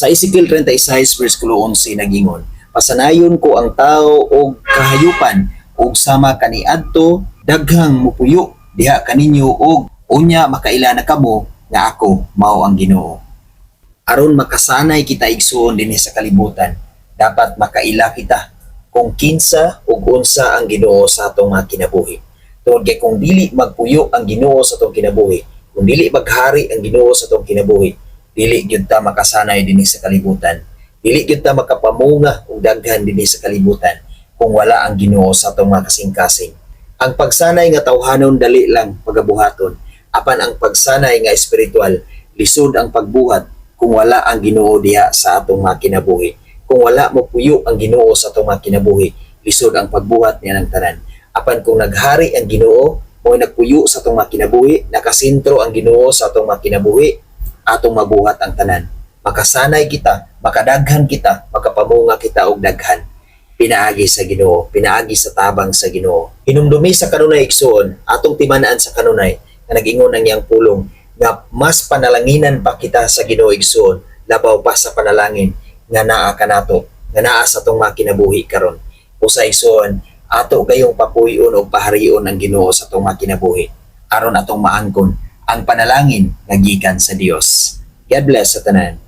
Sa Ezekiel 36 versikulo 11 nagingon, "Pasanayon ko ang tao og kahayupan og sama kaniadto daghang mupuyo diha kaninyo og unya makaila na kamo nga ako mao ang Ginoo." Aron makasanay kita, igsuon, dinhi sa kalibutan, dapat makaila kita kung kinsa ug unsa ang Ginoo sa atong mga kinabuhi. Tungod kay kung dili magpuyo ang Ginoo sa atong kinabuhi, kung dili maghari ang Ginoo sa atong kinabuhi, dili gyud ta makasanay dinhi sa kalibutan. Dili gyud ta makapamunga og daghan dinhi sa kalibutan kung wala ang Ginoo sa atong mga kasing-kasing. Ang pagsanay nga tawhanon, dali lang pagabuhaton, apan ang pagsanay nga espiritual, lisod ang pagbuhat kung wala ang Ginoo diha sa atong mga kinabuhi. Kung wala mopuyo ang Ginoo sa atong mga kinabuhi, lisod ang pagbuhat niya ng tanan. Apan kung naghari ang Ginoo, mo nagpuyo sa atong mga kinabuhi, nakasentro ang Ginoo sa atong mga kinabuhi, atong mabuhat ang tanan. Makasanay kita, makadaghan kita, makapamunga kita og daghan pinaagi sa Ginoo, pinaagi sa tabang sa Ginoo. Hinumdumi sa kanunay, igsuon, atong timan-an sa kanunay nga nag-ingon ang iyang pulong nga mas panalanginan pa kita sa Ginoo, igsuon, labaw pa sa panalangin nga naa kanato, nga naa sa atong mga kinabuhi karon. Usa, igsuon, ato gayong papuyon og paharion ang Ginoo sa atong mga kinabuhi aron atong maangkon ang panalangin nga gikan sa Dios. God bless sa tanan.